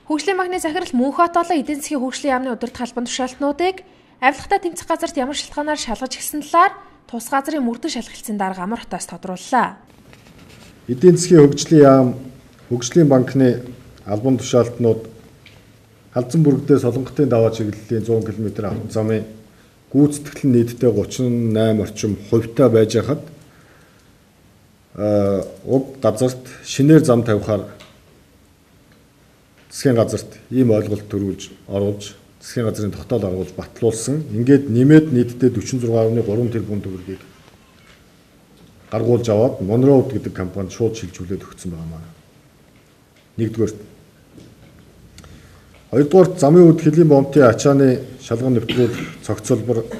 Хөгжлийн банкны захирал Мөнхөт болон эдийн засгийн хөгжлийн яамны удирдах албан тушаалтнуудыг авилгатай тэмцэх газарт ямар шалтгаанаар шалгаж эхэлсэн талаар тус газрын мөрдөн шалгалтын дарга Амар хотоос тодрууллаа. Эдийн засгийн хөгжлийн яам, хөгжлийн банкны албан тушаалтнууд Халзан бүрэгдээ Солонготын даваа чиглэлийн 100 км автозамын гүйцэтгэл нь нийтдээ 38 орчим хувьтай байж хахад уг газарт шинээр зам тавихаар засгийн газарт ийм ойлголт төрүүлж оруулж засгийн газрын тогтоол оруулж батлуулсан. Ингээд нэмээд нийтдээ 46.3 тэрбум төгрөгийг гаргуулж аваад Monroad гэдэг компанид шууд шилжүүлээд өгсөн байгаа маа. Нэгдүгээрт. Хоёрдугаарт замын үд хөлийн бомтын ачааны шалган нэвтрүүлэх цогцолборт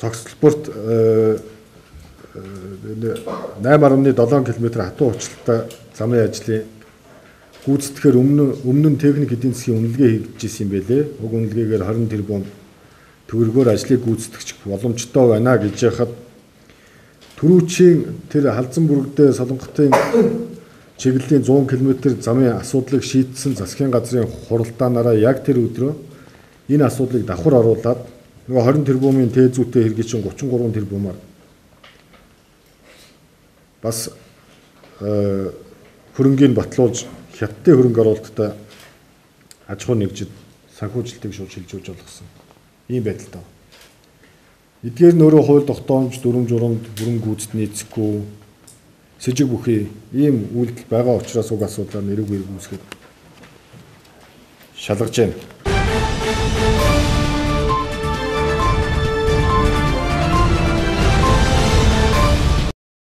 8.7 км хатуу хучлалтай замын ажлын гүйцэтгэхээр өмнө нь техник эдийн засгийн үнэлгээ хийж исэн юм байлээ. Уг үнэлгээгээр 20 тэрбум төгрөгөөр ажлыг гүйцэтгэх боломжтой байна гэж яхад түрүүчийн тэр Халзан бүрэгдээ Солонготын чиглэлийн 100 км замын асуудлыг шийдсэн засгийн газрын хуралдаанаараа яг тэр өдрөө энэ асуудлыг давхар оруулаад нөгөө 20 тэрбумын тээзүүтэй хэргийг чинь 33 тэрбумаар бас хөрөнгийг батлуулж хятадын хөрөнгө оруулалттай аж ахуй нэгжид санхүүжилтийг шууд шилжүүлж болгосон ийм байдалтай. Эдгээр нь өөрөө хууль тогтоомж, дүрм журамд бүрэн гүйцэд нийцэхгүй сэжиг бүхий ийм үйлдэл байгаа учраас уг асуудлаар нэрэг үүсгээд шалгаж байна.